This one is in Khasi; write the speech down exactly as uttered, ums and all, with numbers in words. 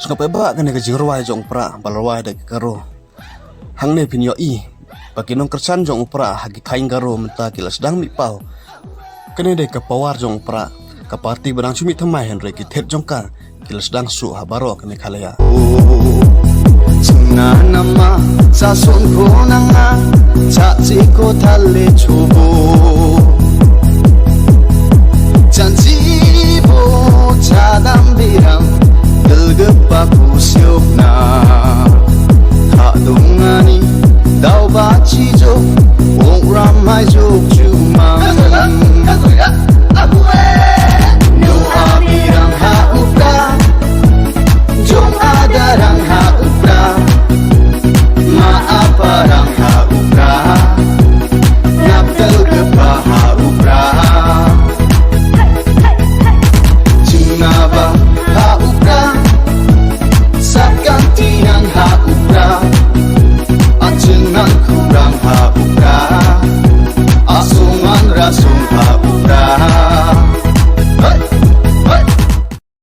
Sngap eh ba kane ka jingrwai jong u Prah ba la rwai da ki Garo. Hangne phin ïohi ba ki nongkyrshan jong u Prah ha ki thaiñ Garo mynta ki la sdang mih paw. Kane dei ka pawar jong u Prah, ka parti ba dang shu mih thymmai hynrei ki thied jong ka ki la sdang shuh ha baroh ka Meghalaya. Sngewna namar sa sngewthuh nang nga, sa sngewthuh tale chubu. Jan jibu jadam biram, gelgep aku siok na. Kadung ani, dau ba chijuk, wong ramai juk,